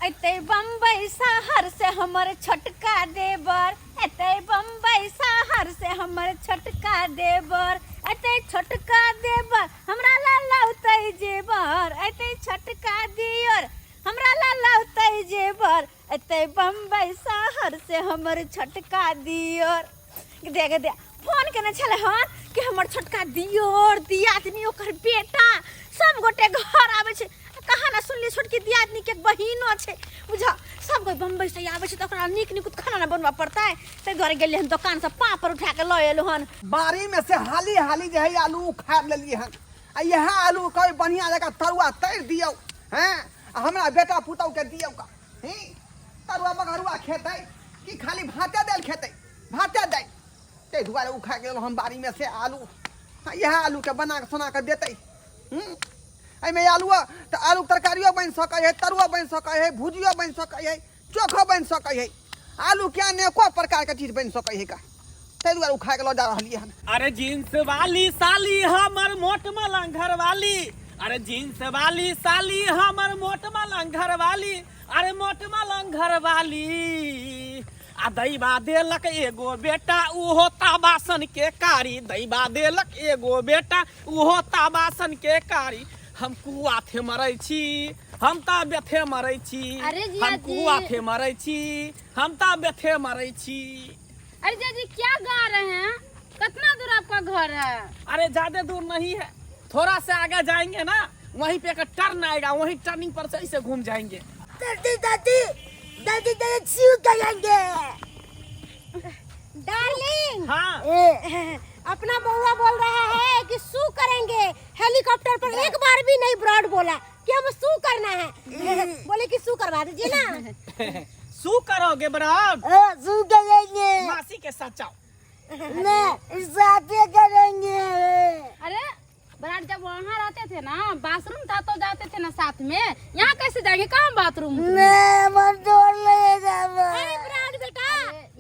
एतै बम्बई शहर से हमर छोटका देवर, एतै बम्बई शहर से हमर छोटका देवर, एतै छोटका देवर हमरा ला लौतै जेवर, एतै छोटका दियर हमरा ला लौतै जेवर, एतै बम्बई शहर से हमर छोटका दियर। दे गे दे, फोन केने छलै हन कि हमर छोटका दियोर दियादनी ओकर बेटा सब गोटे घर आबै छै। कहाँ ना सुनलियै छोटकी दियादनी के बहिनो छै, बुझ सब कोइ बम्बई से आबै छै तऽ ओकरा नीक नीक खाना ना बनबऽ पड़तै, ताहि दुआरे गेलियै हन दोकान से पापड़ उठा के लऽ एलहुँ हन। बाड़ी में से हाली हाली जे है आलू उखाड़ लेलियै हन, आ इएह आलू के बढ़िया जकाँ तरुआ तरि दियौ हैं, आ हमरा बेटा पुतहु के दियौ का हैं, तरुआ बघरुआ खेतै कि खाली भाते दालि खेतै? भाते दालि ताहि दुआरे उखा गेल हम बाड़ीमे से आलू। इएह आलूके बना कऽ सोना कऽ देतै। एहिमे आलूओ तऽ आलूके तरकारियो बनि सकै हइ, तरुओ बनि सकै हइ, भुजियो बनि सकै हइ, चोखो बनि सकै हइ, आलूके अनेको प्रकारके चीज बनि सकै हइ का, ताहि दुआरे उखा कऽ लऽ जा रहलियै हन। अरे जींस वाली साली हमर मोट मलंग घर वाली, अरे जींस वाली साली हमर मोट मलंग घर वाली, अरे मोट मलंग घर वाली, आ दैबा देलक एगो बेटा उहो ताबासन के कारी, दैबा देलक एगो बेटा उहो ताबासन के कारी, हम कुआ थे मरै छी, हम ता बेथे मरै छी। अरे जिया हम जी। कुआ थे मरै छी, हम ता बेथे मरै छी। अरे जिया जी क्या गा रहे हैं? कितना दूर आपका घर है? अरे ज्यादा दूर नहीं है, थोड़ा से आगे जाएंगे ना वहीं पे एक टर्न आएगा, वहीं टर्निंग पर से ऐसे घूम जाएंगे। दादी दादी दादी दादी छू करेंगे। डार्लिंग। हाँ। अपना बउआ बोल रहा है कि सू करेंगे हेलीकॉप्टर पर, एक बार भी नहीं ब्रॉड बोला कि हम सू करना है, बोले कि सू करवा दीजिए ना। सू करोगे ब्रॉड? सू करेंगे। मासी के साथ जाओ। नहीं साथे करेंगे। अरे बरात जब वहाँ रहते थे ना बाथरूम था तो जाते थे ना साथ में, यहाँ कैसे जाएंगे, कहाँ बाथरूम? नहीं मन तोड़ ले जावा। अरे ब्रांड बेटा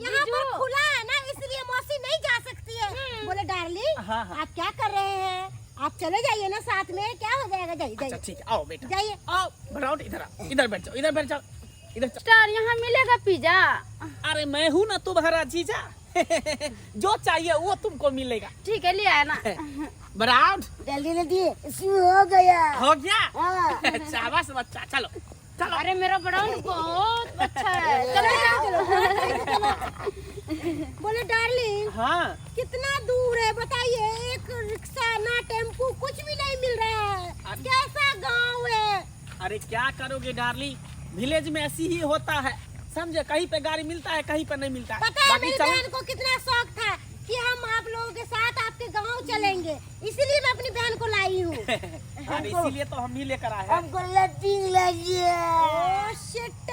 यहाँ पर खुला है ना इसलिए मौसी नहीं जा सकती है। बोले डार्लिंग हाँ, हाँ। आप क्या कर रहे हैं, आप चले जाइए ना साथ में, क्या हो जाएगा, जाइए अच्छा जाइए ठीक है आओ बेटा जाइए। आओ ब्राउन इधर आओ, इधर बैठ जाओ, इधर बैठ जाओ, इधर जाओ। स्टार यहाँ मिलेगा पिज्जा? अरे मैं हूँ ना तुम्हारा जीजा, जो चाहिए वो तुमको मिलेगा। ठीक है ले आया ना। ब्राउन जल्दी जल्दी सू हो गया। हो गया? हाँ। शाबाश बच्चा, चलो चलो। अरे मेरा ब्राउन बहुत अच्छा है, चलो चलो। बोले डार्लिंग हाँ कितना दूर है बताइए, एक रिक्शा ना टेम्पू कुछ भी नहीं मिल रहा है, कैसा गांव है? अरे क्या करोगे डार्लिंग, विलेज में ऐसी ही होता है समझे, कहीं पे गाड़ी मिलता है कहीं पे नहीं मिलता है। पता है बाकी मेरी चलो। बहन को कितना शौक था कि हम आप लोगों के साथ आपके गांव चलेंगे, इसीलिए मैं अपनी बहन को लाई हूँ। अरे इसीलिए तो हम ही लेकर आए हैं। हमको लैट्रिन लगी है। ओ शिट,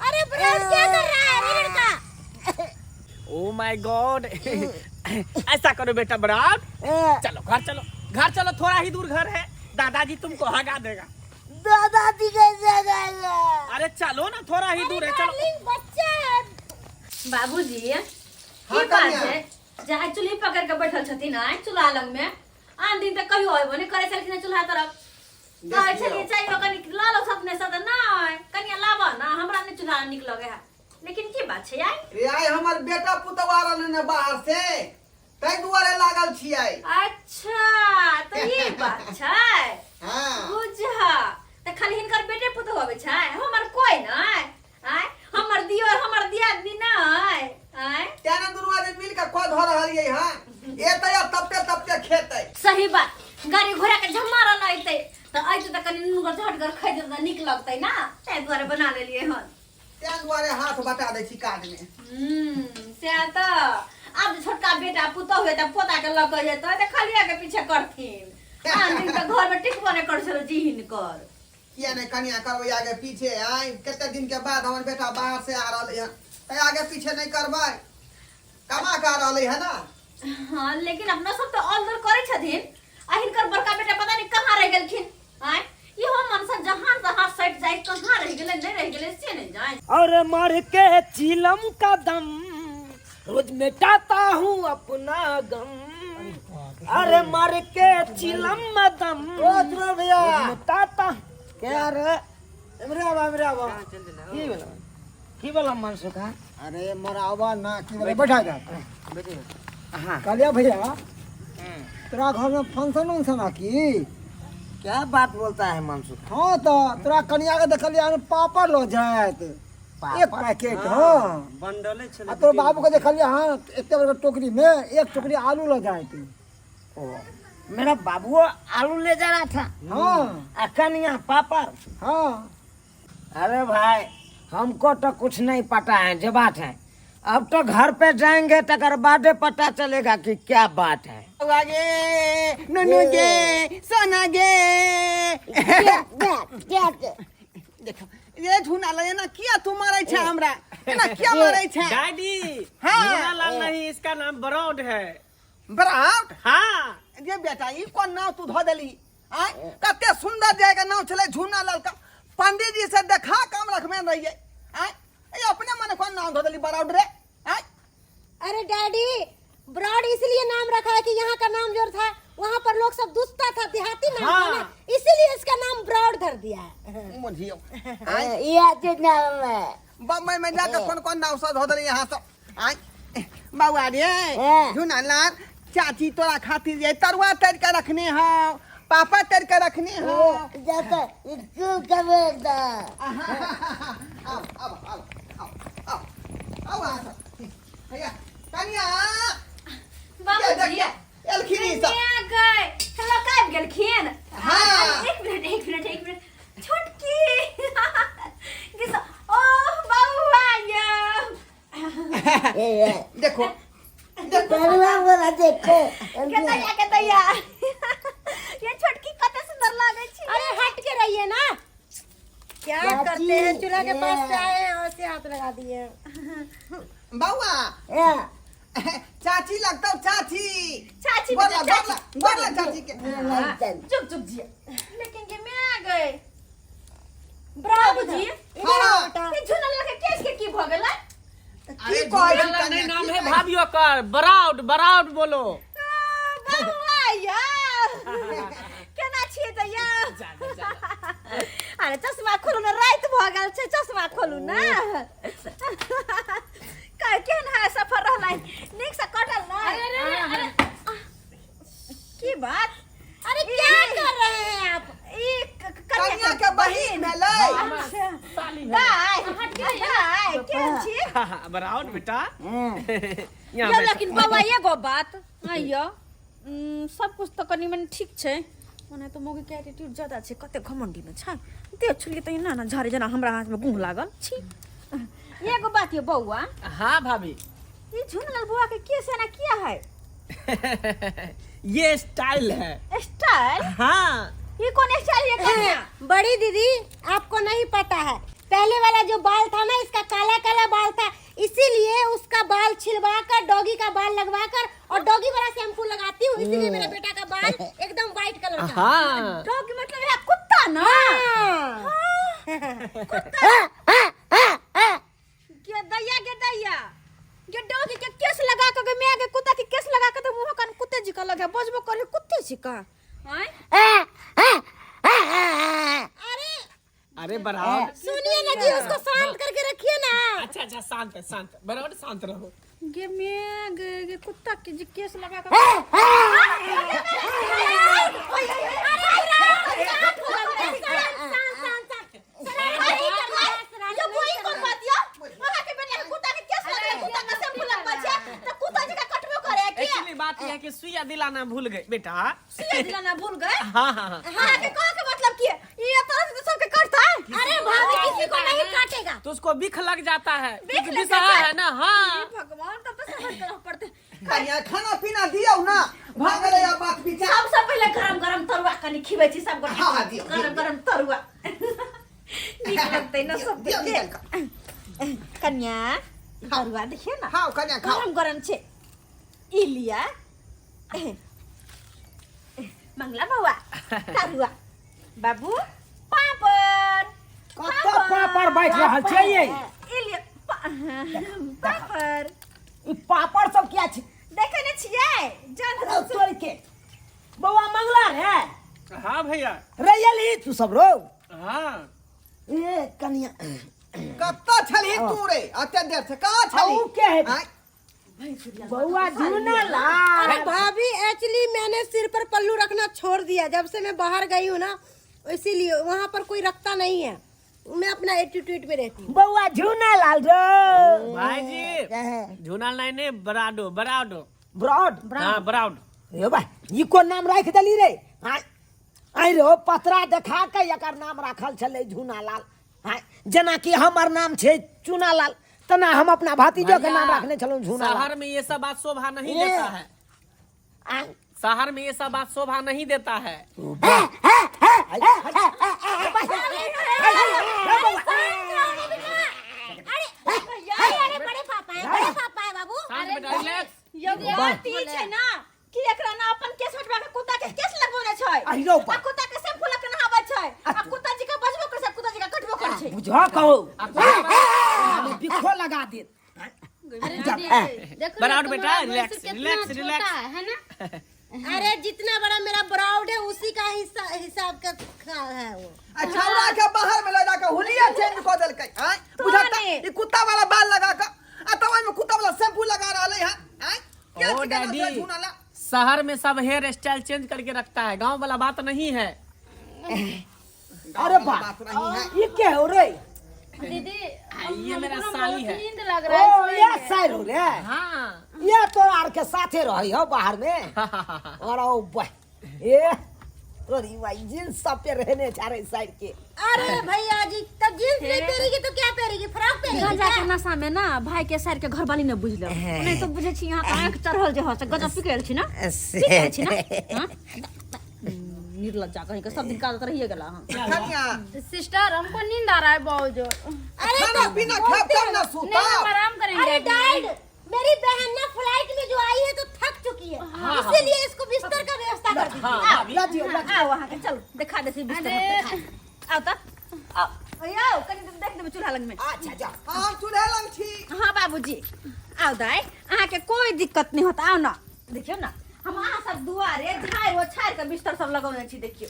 अरे ब्रॉड क्या कर रहा है रे लड़का? ओ my God, ऐसा करो बेटा ब्रॉड, चलो घर चलो, घर चलो, थोड़ा ही दूर घर है, दादाजी तुमको हगा देगा। दादाजी कैसे हगाएगा? अरे चलो ना थोड़ा ही दूर है, चलो। डार्लिंग बच्चा है। बाबूजी हाँ, की बात कन्या। है जहाँ चूल्ही पकड़ के बैठल छथिन आइ चूल्हा लग में, आन दिन तऽ कहियो अयबो नहि करै छलखिन चूल्हा तरफ, कहै छलियै चाहियो कनि लऽ लो अपने से, तऽ नहि कनिया लाबऽ ना, हमरा नहि चूल्हा नीक लगै है, लेकिन की बात छै आइ? रे आइ हमर बेटा पुतहु आ रहलै ने बाहर से, ताहि दुआरे लागल छियै। अच्छा तऽ ई बात छै। हाँ। बुझा तऽ खाली हिनकर बेटे पुतहु अबै छै, हमर कोइ नहि आय, हमर दियोर हमर दियादनी नहि आय। तें ने दुनू आदमी मिल के कऽ धऽ रहलियै हँ, एतै आ तपते तपते खेतै। सही बात, गाड़ी घोड़ा के झमारा लगतै तऽ अइतै तऽ कनि नुनगर झटगर खैतै तऽ नीक लगतै ना, ताहि दुआरे बना लेलियै हन। तें दुआरे हाथ बटा दै छी काज मे। सएह तऽ आब जे छोटका बेटा पुतहु हेतै पोता के लऽ कऽ जेतै तऽ खाली आगे पीछे करथिन, आन दिन तऽ घर मे टिकबो नहि करै छलै जी हिनकर। किया नहि कनिया करबै आगे पीछे? आइ कते दिन के बाद हमर बेटा बाहर से आ रहलै हन, तऽ आगे पीछे नहि करबै? कमा के आ रहलै है ना। हाँ लेकिन अपना सब तऽ ऑल दर करै छथिन, आ हिनकर बड़का बेटा पता नहि कहाँ रहि गेलखिन आँय, इहो मनसा जहाँ तहाँ सटि जाय, कहाँ रहि गेलै नहि रहि गेलै से नहि जाय। और मर के चिलम का दम रोज मिटाता हूँ अपना गम, अरे मर के चिलम दम ओ ध्रुव भैया रोज मिटाता। क्या रे? एमरे आवा, एमरे आवा। की भेलो, की भेलो मनसुखा? अरे मरावा ना, की बोले, बैठा जा। हाँ। कहलिया भैया, तोरा घर में फंक्शन उंक्शन आ की? क्या बात बोलता है मनसुख? हाँ, तो तोरा कनिया के देखलिया हन पापड़ लो जात एक पैकेट। हाँ, बंडले छलै। आ तोर बाबू के देखलिया हन एते बड़का टोकरी में एक टोकरी आलू लो जात। ओ, मेरा बाबू आलू ले जा रहा था? हाँ। आ कनिया पापड़? हाँ। अरे भाई, हमको तो कुछ नहीं पता है जे बात है। अब तो घर पे जाएंगे तकर बादे पता चलेगा कि क्या बात है। गे नुनू गे, सोना गे, देखो ये झुना ले ना, किया तू मारै छै हमरा? एना किया मारै छै? डैडी। हाँ। लाल नहीं, इसका नाम ब्राउड है। ब्राउड? हाँ। जे बेटा, ई कोन नाव तू धो देली आय? कते सुंदर जाएगा नाव छलै झुना लाल का। पंडित जी से देखा काम रखबे रहिए आय, ए अपने मने कोन नाव धो देली ब्राउड रे आय? अरे डैडी, ब्रॉड इसलिए नाम रखा है कि यहाँ का नाम जो था, वहाँ पर लोग सब दुसता था, देहाती नाम था ना, इसीलिए इसका नाम ब्रॉड धर दिया है। बुझियो आय, ये नाम है। बम्बई में जाकर कौन कौन नाव सब धो देली यहाँ सब आय? बउआ रे, झुना लाल, चाची तोरा खातिर जे तरुआ तर के रखने हौ, पापड़ तर के रखने हौ। आओ आओ आओ आओ आओ आओ आओ सब। भैया, कनिया। बाबूजी। एलखिन ई सब। कनिया गए, हेलो, आबि गेलखिन? हाँ। एक मिनट, एक मिनट, एक मिनट। छोटकी किस, ओह बउआ यौ। देखो देखो। केतैया केतैया, ये छोटकी कते सुंदर लागै छै। अरे, हट के रहिए ना, क्या करते हैं? चूल्हा के पास से आए हैं और से हाथ लगा दिए। बउआ, चाची लगता चाची। चाची। बोला। बेटा, बोला बोला चाची के। चुप चुप जी, लेकिन के मैं आ गए बाबूजी। हाँ। ये झूला लगे केस के की भ गेलै? की कहै छी नहीं कनिया, नाम की है कहै? भाभी ओकर ब्राउड, ब्राउड बोलो। बउआ यौ, केना छियै दैया? अरे, चश्मा खोलू ने, राति भऽ गेल छै, चश्मा खोलू ने। केहन है सफर रहलै? नीक से कटल ने? अरे अरे अरे, अरे। की बात? अरे, क्या कर रहे हैं आप? ई कनिया के बहिन भेलै। अच्छा, दाइ दाइ, केहन छी? ब्राउड बेटा, यहाँ यौ बैठो। लेकिन बाबा, एगो बात आइयो, सब कुछ तऽ कनि मनि ठीक छै, ओना तऽ मौगी के एटीट्यूड ज्यादा छै। कते घमंडी ने छै, देह छुलिए तऽ एना ने झाड़े जेना हमरा हाथमे गुह लागल छी। एगो बात यौ बौआ। हाँ भाभी। ई झुनलाल बौआ के केस एना किया है? ये स्टाइल है। स्टाइल? हाँ। ये कौन स्टाइल है कन्या? बड़ी दीदी, आपको नहीं पता है, पहले वाला जो बाल था ना इसका, काला काला बाल था, इसीलिए उसका बाल छिलवा कर डॉगी का बाल लगवा कर और डॉगी वाला शैम्पू लगाती हूँ, इसीलिए मेरा बेटा का बाल एकदम व्हाइट कलर का। हाँ। डॉग मतलब है कुत्ता ना? हाँ। कुत्ता के दैया, के दैया, ये डॉगी के केस लगा के गे, मैं के कुत्ता के केस लगा के तो मुंह कान कुत्ते जी का लगे, बजबो करे कुत्ते जी का आय। अरे। अरे ब्राउड। सुनिए ना जी, उसको शांत करके रखिए ना। अच्छा अच्छा, शांत है, शांत ब्राउड, शांत रहो। गे मैं गे, गे कुत्ता के जी केस लगा के। शांत शांत शांत। यो कोई कोन बात यो? अहाँ के बेटा के कुत्ता के केस लगा, कुत्ता का शैम्पू लगबै छै त कुत्ता जका कटबो करे की? एक्चुअली बात यह है कि सुइया दिलाना भूल गए बेटा। सुइया दिलाना भूल गए? हाँ हाँ हाँ। अहाँ के कहे के मतलब की है? ये तरह से सबके कटता है? अरे भाभी, किसी को नहीं काटेगा। तो उसको बिख लग जाता है। बिख क्योंकि लग बिसहा जाता है। है ना, हाँ। हे भगवान, तब तो समझ कर पड़ते। कनिया, खाना पीना दियौ ना, भऽ गेलै आब बात विचार। सबसँ पहिले गरम गरम तरुआ कनि खिबै छी सब गोटा। हाँ, हाँ, दियौ, दियौ। गरम गरम तरुआ नीक लगतै ने सब? दियौ निकालि कऽ। कन्या, तरुआ देखिए ना। खाओ कन्या, खाओ। गरम गरम छै, ई लिया। मंगला बौआ, तरुआ, बाबू पापड़। कतऽ पापड़ बैठ रहल छै ये? ई लिया पापड़। ई पापड़ सब किया छै? देखै ने छियै जन। तोड़ के बौआ मंगला रे। हाँ भैया। रैयली तू सब रो? हाँ। ए कनिया कत्ता छलही तू रे अते देर से कहाँ छलही ऊ के है आँय? बउआ झूना लाल अरे भाभी एक्चुअली मैंने सिर पर पल्लू रखना छोड़ दिया जब से मैं बाहर गई हूँ ना, इसीलिए वहाँ पर कोई रखता नहीं है, मैं अपना एटीट्यूड में रहती हूँ। बउआ झूना लाल रो भाई जी झूना नहीं नहीं बराडो बराडो ब्रॉड हाँ ब्राउड हे बा ई कोन नाम राखि देली रे आय आय रो पतरा देखा के एकर नाम राखल छलै झूना लाल आय जेना कि हमर नाम छै चूना लाल तना हम अपना भातीजो के नाम रखने छलहुँ झूना लाल शहर में ये सब बात शोभा नहीं ये। देता है आय शहर में ये सब बात शोभा नहीं देता है अरे अरे बड़े पापा है, बड़े पापा है बाबू। शांत बेटा रिलैक्स यौ बात ई छै ना कि एकरा ना अपन केस हटवा के कुत्ता के केस लगबौने छै अहिरो बा। आ कुत्ता के शैम्पू लग के नहाबै छै आ कुत्ता जी के बजबो करै छै कुत्ता जी के कटबो करै छै बुझा कहो हमें बिखो लगा देत अरे दीदी, देखो ना, बनाओ बेटा, तुम्हारा रिलैक्स, भैंसुर कितना रिलैक्स, छोटा रिलैक्स। है ना? अरे जितना बड़ा मेरा ब्राउड है उसी का हिसाब का है वो। आ छौड़ा के बाहर में लऽ जाके हुलिया चेंज कऽ देलकै आँय बुझता ई कुत्ता वाला बाल लगा के आ तब ओहिमे कुत्ता वाला शैम्पू लगा रहलै हँ आँय के ओ चिकन डैडी असर झूना ला शहर में सब हेयर स्टाइल चेंज करके रखता है गांव वाला बात नहीं है अरे बा बात नहीं है ई के हो रे दीदी ये मेरा हमको ना साली बहुत है। नींद लग रहा ओ है ये इसमें। साइर हो रे हाँ ये तो आर के साथे रही हो बाहर में और ओ बा ए तोरी भाई जींस सब पे रहने जा रहे साइड के अरे भैया जी तब जींस नहीं पहनेगी तो क्या पहनेगी, फ्रॉक पहनेगी गांजा क्या? के नशा में ना भाई के सर के घर वाली ने बुझल नहीं तो बुझे छी यहाँ के आंख चढ़ल जे हो से गजब पिकल छी ना पिकल छी ना हाँ? निर्लज्जा कहीं के सब दिन काज रहिए गेला हाँ कनिया सिस्टर हमको नींद आ रहा है बहुत जोर। अरे खाना तो पीना खाब तब ना नहीं हम सुताब आराम करेंगे अरे अभी। डैड मेरी बहन ना फ्लाइट में जो आई है तो थक चुकी है, इसीलिए इसको बिस्तर का व्यवस्था कर दी। हाँ भाभी ला दियो ला आओ वहाँ के चलो दिखा दे छी बिस्तर अरे। आओ त आओ भैया आओ कनी देख देबै चूल्हा लग में अच्छा जा हाँ हम चूल्हा लग छी हाँ बाबूजी आओ दाई अहाँ के कोई दिक्कत नहीं होता आओ ना देखियो ना हम अहाँ सब दुआरे झाड़ि ओ छाड़ि के बिस्तर सब लगौने छी देखियो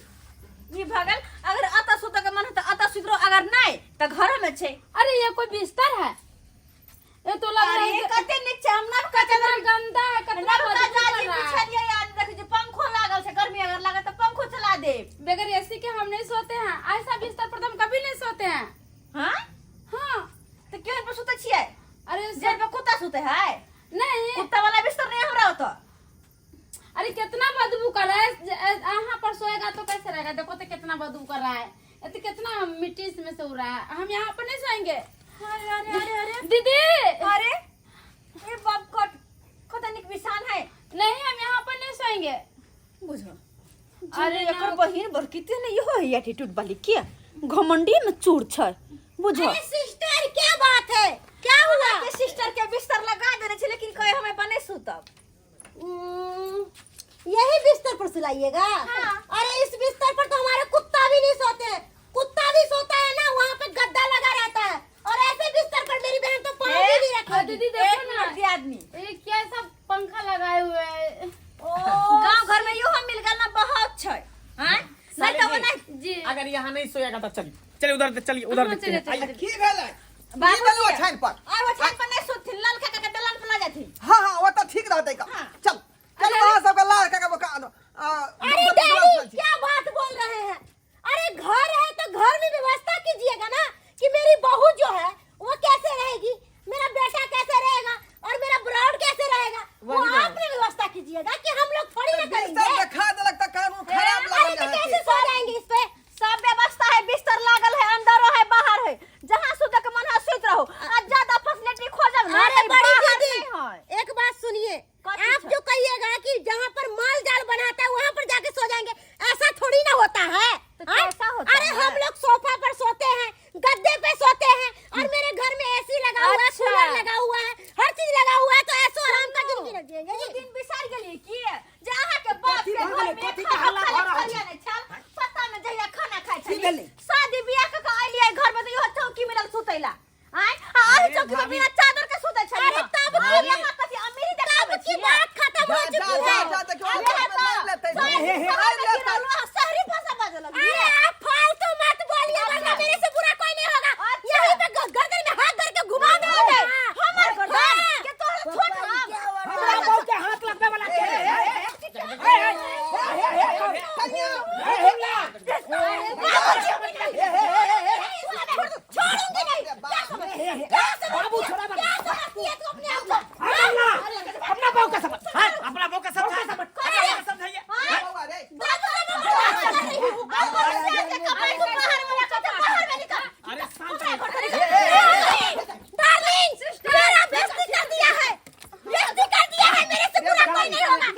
ई भऽ गेल अगर अतऽ सुतऽ के मन है तऽ अतऽ सुति रहू अगर नहीं तऽ घरे में छै अरे ये कोई बिस्तर है? ये तो लग रहा अरे है कि- कते नीक छै हम नवका कितना गंदा है, कितना नवका बदबू कर जाली रहा है। बिछलियै आ देखै छी पंखो लागल छै गर्मी अगर लागत तऽ पंखो चला देब। बगैर एसी के हम नहीं सोते हैं, ऐसा बिस्तर पर तो हम कभी नहीं सोते हैं। हाँ हाँ तऽ केहन पर सुतै छियै? अरे जेल पर कुत्ता सुतै है? नहीं कुत्ता वाला बिस्तर नहीं हमरा ओतऽ। अरे कितना बदबू कर रहा है, यहाँ पर सोएगा तो कैसे रहेगा? देखो तो कितना बदबू कर रहा है, ये तो कितना मिट्टी इसमें से उड़ रहा है, हम यहाँ पर नहीं सोएंगे। अरे अरे अरे अरे दीदी अरे ये बाप कट कत निक बिसान है। नहीं हम यहाँ पर नहीं सोएंगे। बुझो अरे अरे एकर बहिन बड़की ते ने इहो है एटीट्यूड वाली के घमंडी में चूर छै बुझो। अरे सिस्टर क्या बात है, क्या हुआ? के सिस्टर के बिस्तर लगा देने छै लेकिन कहे हमें बने सुतब। यही बिस्तर पर सुलाइएगा? हाँ। अरे इस बिस्तर पर तो हमारे कुत्ता भी नहीं सोते हैं, कुत्ता भी सोता है ना वहाँ पे गद्दा लगा रहता है, और ऐसे बिस्तर पर मेरी बहन तो पाँव भी नहीं रखेगी। दीदी देखो एक ना मिनट आदमी ये क्या सब पंखा लगाए हुए है। गांव घर में इहो मिल गेल ना बहुत छै। हां नहीं तो नहीं जी अगर यहाँ नहीं सोएगा तो चलिए चलिए उधर चलिए उधर हाँ, देखते हैं। चलिए, चलिए। की भेलै? बाबूजी। की भेलै ओछाइन पर? आ ओछाइन पर नहीं सुतथिन लाल काका के दलान पर ला जाथिन। हाँ हाँ वो तो ठीक रहतै का। हाँ। चल चल वहाँ सबके लाल काका बका अरे डैडी क्या बात बोल रहे हैं? अरे घर है तो घर में व्यवस्था कीजिएगा ना कि मेरी बहू जो है वो कैसे रहेगी, मेरा बेटा कैसे रहेगा और मेरा ब्राउड कैसे रहेगा, वो आपने व्यवस्था कीजिएगा कि हम लोग थोड़ी ना बिस्तर करेंगे। देखा देलक तऽ कानून खराब अरे लागल तो अहाँके। कैसे सो जाएंगे इस पे? सब व्यवस्था है, बिस्तर लागल है, अंदरो है बाहर है, जहाँ सुते के मन है सुत रहो। आ ज्यादा फैसिलिटी खोजब ना अरे तो बड़ी बाहर दीदी नहीं है। एक बात सुनिए, कथी आप छै? जो कहिएगा कि जहाँ पर माल जाल बनाता है वहाँ पर जाके सो जाएंगे, ऐसा थोड़ी ना होता है। तो हाँ? कैसा होता अरे है? हम लोग सोफा पर सोते हैं, गद्दे पे सोते हैं, और मेरे घर में एसी लगा हुआ है, अच्छा। कूलर लगा हुआ है, हर चीज लगा हुआ है, तो ऐसो आराम का जिंदगी न जिएंगे ओ जी। दिन बिसर गेलियै की जे अहाँ के बाप कथी के भऽ घर गेलै? में कथी के खाना हल्ला भऽ खाली रहल खलिया छै? नहि छल, पत्ता में जहिया खाना खाइ की छलियै, भेलै? शादी बियाह क के अयलियै घर में तऽ इहो चौकी मिलल सुतैला। आँय आ अही चौकी में बिना चादर के सुतै छलियै। अरे तब आब की- अहाँ कथी अमीरी देखाबै तब की छियै? बात खत्म हो जा जा चुकी जा है। जा देखियौ अरे ओकरा तऽ मारि लेतै। शहरी हे, हे, शहर मारि में लेतै। गिरल, अहाँ शहरी भाषा बाजऽ लगलियै। अरे आप फालतू मत बोलिए, वरना मेरे से बुरा कोई है क्या समझती बाबू है? छोड़ा क्या समझती है तू अपने आप को? अपना अपना बाबू का समझ हाँ अपना बहू का समझाइए, समझाइए। हाँ? बौआ रे बाबू का मैं बर्दाश्त कर रही हूँ। बाबू से ऐसे कपड़े तू बाहर में रखा था, बाहर में निकाल। अरे शांत रहिए। डार्लिंग मेरा बेइज्जती कर दिया है, बेइज्जती कर दिया है, मेरे से बुरा कोई नहीं होगा।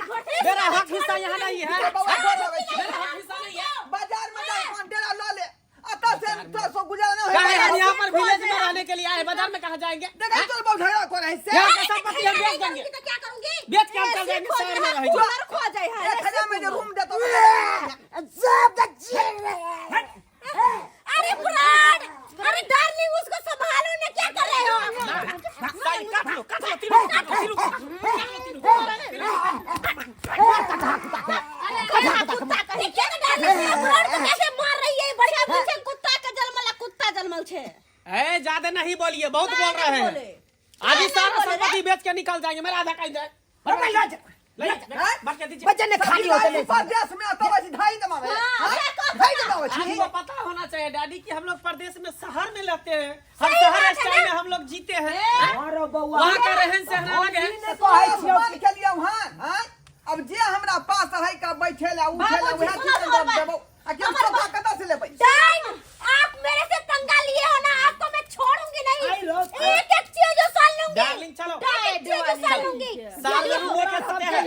मेरा हक हिस्सा यहाँ नहीं है, रे बौआ गोर लगै छी। मेरा हक हिस्सा नहीं है। बाजार में जा कौन डेरा ल ले अतः से तोरा सो गुजारा न काहे होय हम यहाँ पर विलेज में रहने के लिए आए, बाजार में कहाँ जाएंगे? देखै तोर बाबू झगड़ा करे है से यहाँ का संपत्ति हम बेच देंगे, तो क्या करूंगी? बेच के हम चल जाएंगे, शहर में रहेंगे। कूलर खो जाए है 1000 में जे रूम देतो सब जेल रहे। अरे ब्राड, अरे डार्लिंग उसको संभालो ना, क्या कर रहे हो आप? साई, काट लो, काट लो, तीनों को काट लो, तीनों को काट लो, तीनों को काट लो, तीनों को। अरे कुत्ता कहीं क्या ना डार्लिंग, मेरा ब्राड को कैसे मार रही है? बढ़िया पीछे कुत्ता के जन्मला, कुत्ता जन्मल छे। ए ज्यादा नहीं बोलिए, बहुत बोल रहे हैं। बोले? अभी सारा संपत्ति बेच के निकल जाएंगे, मेरा आधा कहीं जाए। अरे लो जा। ले बच के दीजिए। बच्चे ने खाली होते नहीं। परदेश में अतः बस ढाई दमावे ढाई दमावे छी। आपको पता होना चाहिए डैडी कि हम लोग प्रदेश में शहर में रहते हैं, हम शहर स्टाइल में हम लोग जीते हैं। अरे बउआ वहाँ का रहन सहन अलग है। ई ने कहै छियौ बन के लिए वहाँ हाँ अब जे हमरा पास है का बैठे ला उठे ला बाबूजी, उहे सुनो चीज हमर बात। देबो आ के सोफा कतऽ से लेबै? डाइन आप मेरे से पंगा लिए हो ना, आपको मैं छोड़ूंगी नहीं। आई रो। एक एक चीज उछाल लूंगी। डार्लिंग चलो, एक एक चीज उछाल लूंगी। सारे रूम लेके चलते हैं।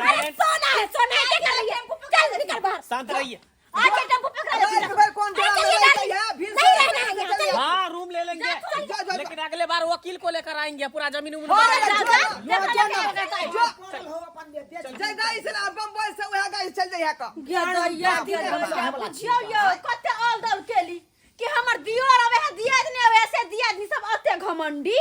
अरे सोना है, सोना है, क्या कर रही है? चल निकल बाहर। शांत रहिए। आके टेम्पो पकड़ा ले। एक बेर कौन अरे डेरा चलिए में रहते डार्लिंग, है फिर नहीं रहना है यहाँ, चलिए। हाँ रूम ले लेंगे, जा, जा, जा। लेकिन अगले बार वकील को लेकर आएंगे, पूरा जमीन उमीन हाँ, बना जा, देंगे। जा, जा, जो हो अपन बेच जे गाय से ना बम्बई से उहे गाय चल जइहा का बुझियौ यौ कते ऑल दल केली कि हमर दियोर आवे है, दियादनी आवे है, से दियादनी सब अते घमंडी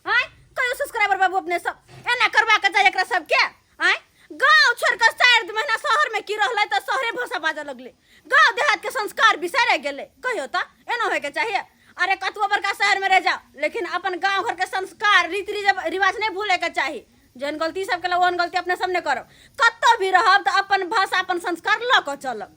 आय। कहियो सब्सक्राइबर बाबू अपने सब एना करवा के जाय एकरा सबके आय। गांव छोड़ के 4 महीना शहर में की रहलै त शहरे भाषा बाजऽ लगलै, गांव देहात के संस्कार बिसरि गेलै। कहियो त एना होय के चाहिए। अरे कतबो बड़का शहर में रह जाओ लेकिन अपन गांव घर के संस्कार रीति रिवाज नहीं भूले के चाही। जेहन गलती सब केलक ओहन गलती अपने सब नहि करब। कतौ भी रहब तऽ अपन भाषा अपन संस्कार लऽ कऽ चलब।